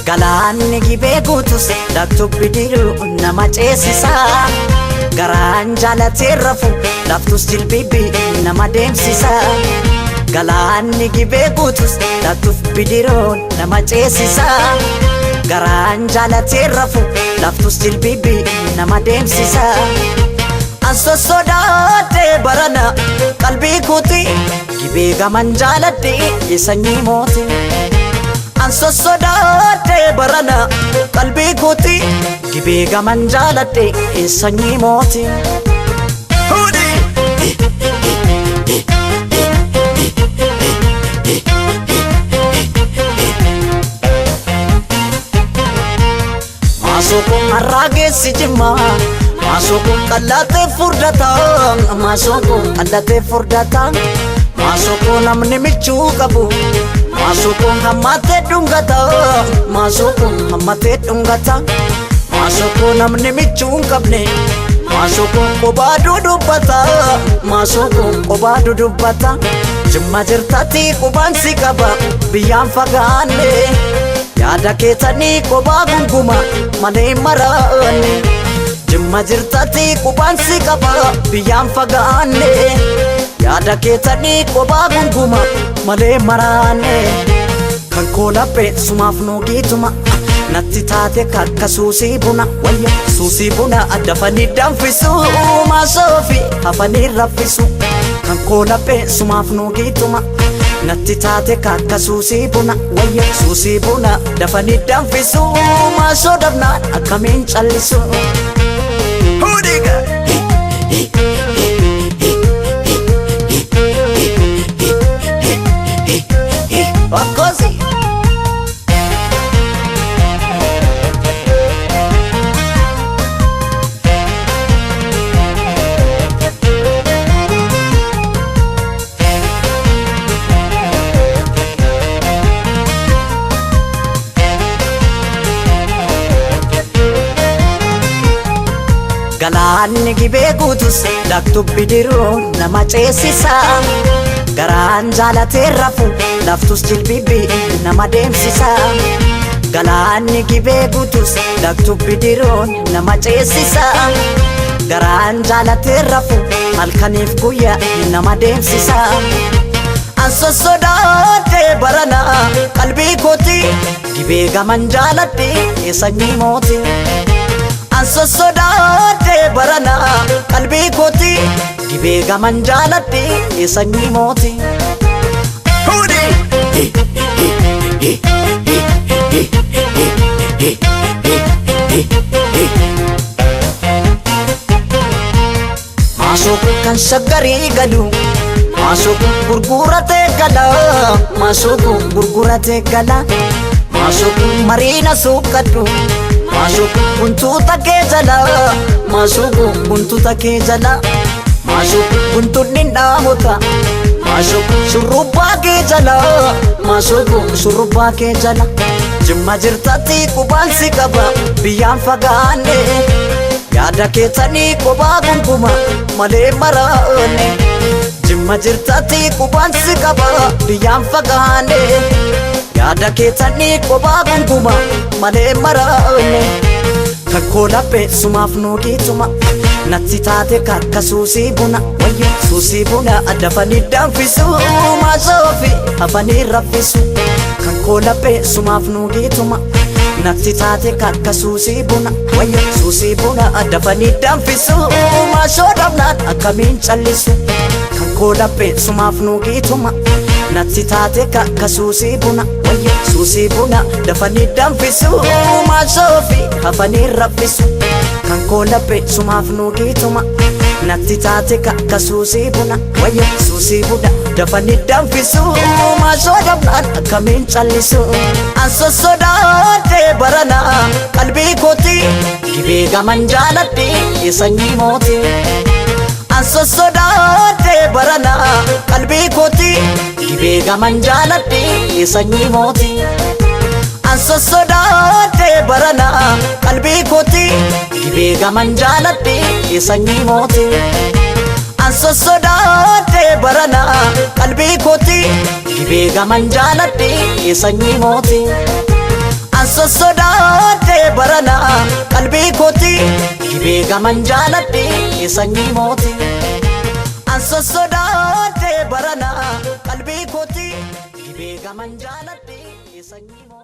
Galaanni gibee guutus laaftuu bidiruu nama ceesisa. Garaan jaalatee rafu laaftus jilbibi nama deemsisa. Galaanni gibee guutus laaftuuf bidiruun nama ceesisa. Garaan jaalatee rafu laaftus jilbibi nama deemsisa. An sossodaadhee barana qalbii kooti gibee gaman jaaladhee sanyii mooti. An sossodaadhee barana qalbii kooti gibee gaman jaaladhee sanyii mooti. Maasoko har'aa geessi jimmaa. Maasoko qallatee furdata. Maasoko qallatee furdata. Maasoko namni michuu qabu. Maasoko hammatee dhungata. Maasoko hammatee dhungata. Maasoko namni michuu hin qabne. Maasoko qobaa dudubbata. Maasoko qobaa dudubbata. Jimma jirtatti qubaan si qaba biyyaan fagaanne. Yaada keetanii qobaa gunguma malee maraanne. Jimma jirtatti qubaan si qaba biyyaan fagaanne. Yaada keetanii qobaa gunguma malee maraanne. Kan koo laphee sumaaf nuugiituma natti taate kakka suusii buna wayya suusii buna dafanii danfisu maasoofi hafanii raffisu. Kan koo laphee sumaaf nuugiituma natti taate kakka suusii buna wayya suusii buna dafanii danfisu maasoo dhabnaan akkamiin callisu. Hudiga. Akkosi. Galaanni gibee guutus laaftuu bidiruu nama ceesisa. Garaan jaalatee rafu laaftus jilbibi nama deemsisa. Galaanni gibee guutus laaftuu bidiruu nama ceesisa. Garaan jaalatee rafu halkaniif guyyaa nama deemsisa. An sossodaadhee barana qalbii kooti gibee gaman jaaladhee sanyii mooti. An sossodaadhee barana qalbii kooti gibee gaman jaaladhee sanyii mooti. Maasoko kan shaggarii galu maasoko gurguratee gala maasoko gurguratee gala maasoko mariina suuqadhu. Maasoko guntuuta kee jala maasoko guntuuta kee jala maasoko guntuunni dhaamota maasoko shurrubbaa kee jala maasoko shurrubbaa kee jala jimma jirtatti qubaan si qaba biyyaan fagaanne yaada keetanii qobaa gunguma malee maraanne jimma jirtatti qubaan si qaba biyyaan fagaanne. Yaada keetanii qobaa gunguma malee maraanne. Kan koo laphee sumaaf nuugiituma natti taate kakka suusii buna wayya suusii buna dafanii danfisu maasoofi hafanii raffisu. Kan koo laphee sumaaf nuugiituma natti taate kakka suusii buna wayya suusii buna dafanii danfisu maasoo dhabnaan akkamiin callisu. Kan koo laphee sumaaf nuugiituma natti taate kakka suusii buna wayya suusii buna dafanii danfisu maasoofi hafanii raffisu. Kan koo laphee sumaaf nuugiituma natti taate kakka suusii buna wayya suusii buna dafanii danfisu maasoo dhabnaan akkamiin callisu. An sossodaadhee barana qalbii kooti gibee gaman jaaladhee sanyii mooti. An sossodaadhee barana qalbii kooti gibee gaman jaaladhee sanyii mooti. An sossodaadhee barana qalbii kooti gibee gaman jaaladhee sanyii mooti. An sossodaadhee barana qalbii kooti gibee gaman jaaladhee sanyii mooti. An An sossodaadhee barana qalbii kooti dhibee gaman jaaladhe sanyii mooti. An sossodaadhee barana qalbii kooti dhibee gaman jaaladhe sanyii mooti.